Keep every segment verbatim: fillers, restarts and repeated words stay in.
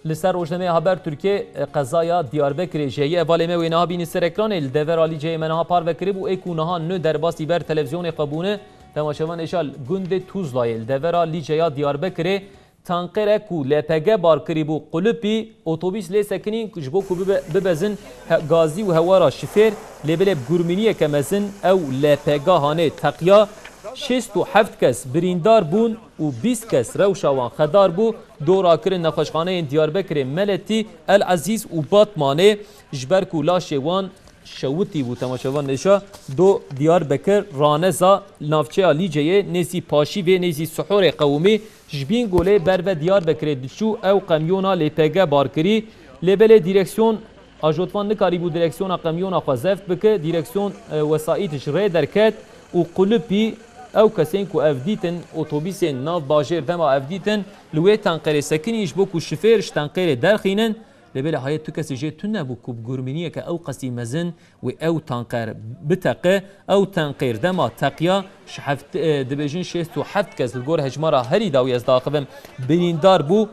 Li ser Rojnameya Haber Tirkiye, qezaya Diyarbekirê ji heyî hevalê me wê niha bînin ser ekranê. Li devera Lîceyê me niha parve kiribû, ê ku niha nû derbasî ber televîzyonê xwe bûne, temaşevan êşa li gundê Tuzlayê, li devera Lîceya Diyarbekirê, tanqere ku L P G bar kirîbû qulipî, otobîs lê sekinîn ji bo ku bibe-, bibezin he-, gazî û hewara şifêr, lê belê bi gurmîniyeke mezin ew L P G hanê teqiya, şêst û heft kes birîndar bûn û bîst kes rewşa wan xedar bû. Dora kirin nexweşxaneyên Diyarbekirê, Meletî, El Ezîz û Batmanê, ji ber ku laşê wan şewitî bû. Temaşevan êşa do Diyarbekir raneza navçeya Lîceyê nêzî paşîvê, nêzî sihorê qewimî ji Bîngolê ber ve Diyarbekirê diçû, ew qemyona L P G bar kirî. Lê belê dîreksiyon, ajotvan nikarîbû dîreksiyona qemyona xwe zeft bike. Dîreksiyon, e, wesayît ji rê derket û qulipî. Ew kesên ku ev dîtin, otobîsên nav bajêr dema ev dîtin, li wê tenqerê sekinî ji bo ku şifêr ji tenqerê derxînin. Lê belê hayê tu kesî jê tune bû ku bi gurmîniyeke ew qasî mezin wê ew tanqer biteqe. Ew tanqer dema teqiya, ji heft-, e, dibêjin şêst û heft kes li gor hejmara herî dawî ez daxivim birîndar bû.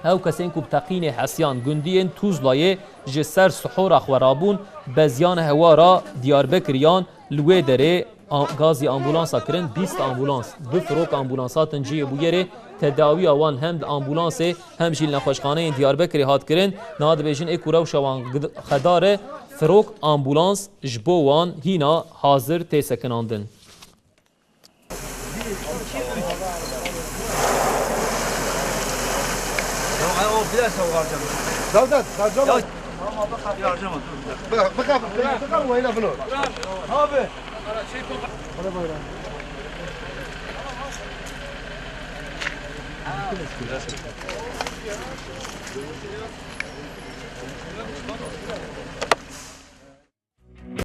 Ew kesên ku bi teqînê hesiyan gundiyên Tuzlayê ji ser sihora xwe rabûn, beziyan hewara Diyarbekir yan li wê derê a-, gazî ambulansa kirin, bîst ambulans, bi firok ambulans hatin cihê bûyerê tedawiya wan hem di ambulansê hem jî li nexweşxaneyên Diyarbekirê hat kirin. Niha dibêjin ê ku rewşa wan gid-, xedar e, firok ambulans ji bo wan hîna hazir tê sekinandin. Davdat, davcama. Bırak, bırak, bırak, bırak, wayla bunu. Abi.